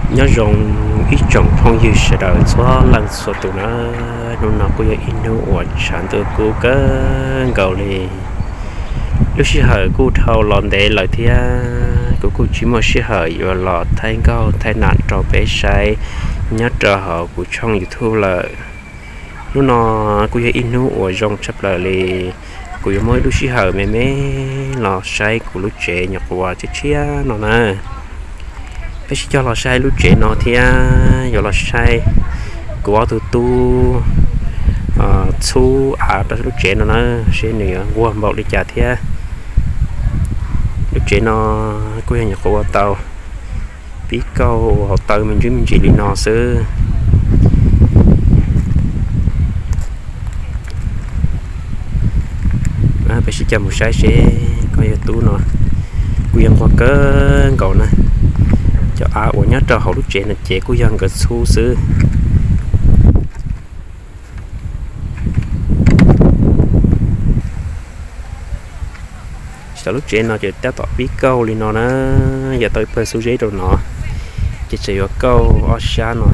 Nyob zoo ib tsoom phooj ywg sawv daws txhua leej txhua tus na, hnub no kuj yog ib hnub uas tshav ntuj kub kawg nkaus li. Lub sij hawm kuj dhau los ntev lawm thiab, kuv kuj tsis muaj sij hawm yuav los thaij nkauj thaij nam rau peb saib nyob rau hauv kuv tshooj YouTube lawm. Hnub no kuj yog ib hnub uas zoo tshaj plaws li, kuv yuav muaj ib lub sij hawm me me los saib kuv lub tsev nyuam qhuav tshiab tshiab no na. Peb sib cog los saib lub tsev no thiab yuav los saib kuv ob tug tub txhub av rau lub tsev no na, seb nws yuav nquag npaum li cas thiab. Lub tsev no kuj yog nyuam qhuav ua tau pib kauj ua hauv taw me ntsis me ntsis li no xwb. Peb sib cog mus saib seb koj yawg tub no kuj yog nquag kawg nkaus na. Cov av uas nyob rau hauv lub tsev no ces kuj yog nkawd txhub xwb. Tsis tas lub tsev no ces tab tom pib kauj li no na, yog tau ib pawg xub zeb rau no, ces tseem yuav kauj ob sab no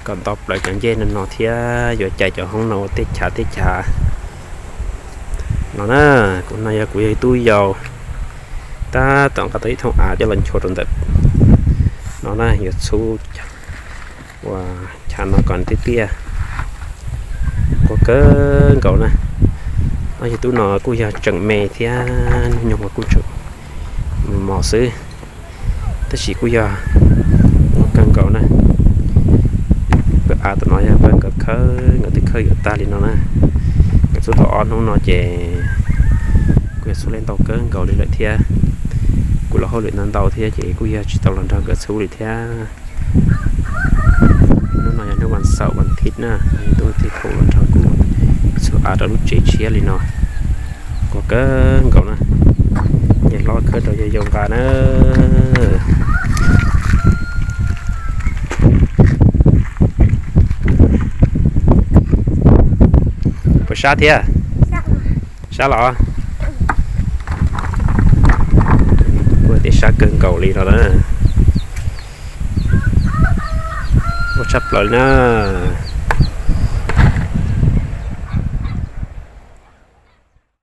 kom nto plaws cov ncej no no thiab yuav cais cov hoob no ua tej chav tej chav no na. Kuv no yog kuv yog ib tub yau, tab tom nqa tau ib thooj av coj los nchuav rau ntawm no na, yuav txhub ua chav no kom tiaj tiaj, nquag kawg nkaus na. Ob yawg tub no kuj yog tseem me thiab, hnub nyoog mas kuj tseem mos xwb, tab sis kuj yog nquag kawg nkaus na. Pawg av tom no yog pawg nkawd khawb, nkawd twb khawb yuav tag li no na. Nkawd txhub tau ob hnub no ces kuj yog txhub li ntau kawg nkaus li lawm thiab. Kuv los hauj lwm ntau ntau thiab ces kuj yog tsis tau los nrog nkawd txhub li thiab. Hnub no yog hnub vas xaum vas thiv na, tub thiaj tau los nrog kuv txhub av rau lub tsev tshiab li no. Nquag kawg nkaus na, yawg hlob khawb rau yawg yau nqa na. Puas sab thiab? Sab los? Kuj tias sab kawg nkaus li no na. Ua tshaj plaws li na.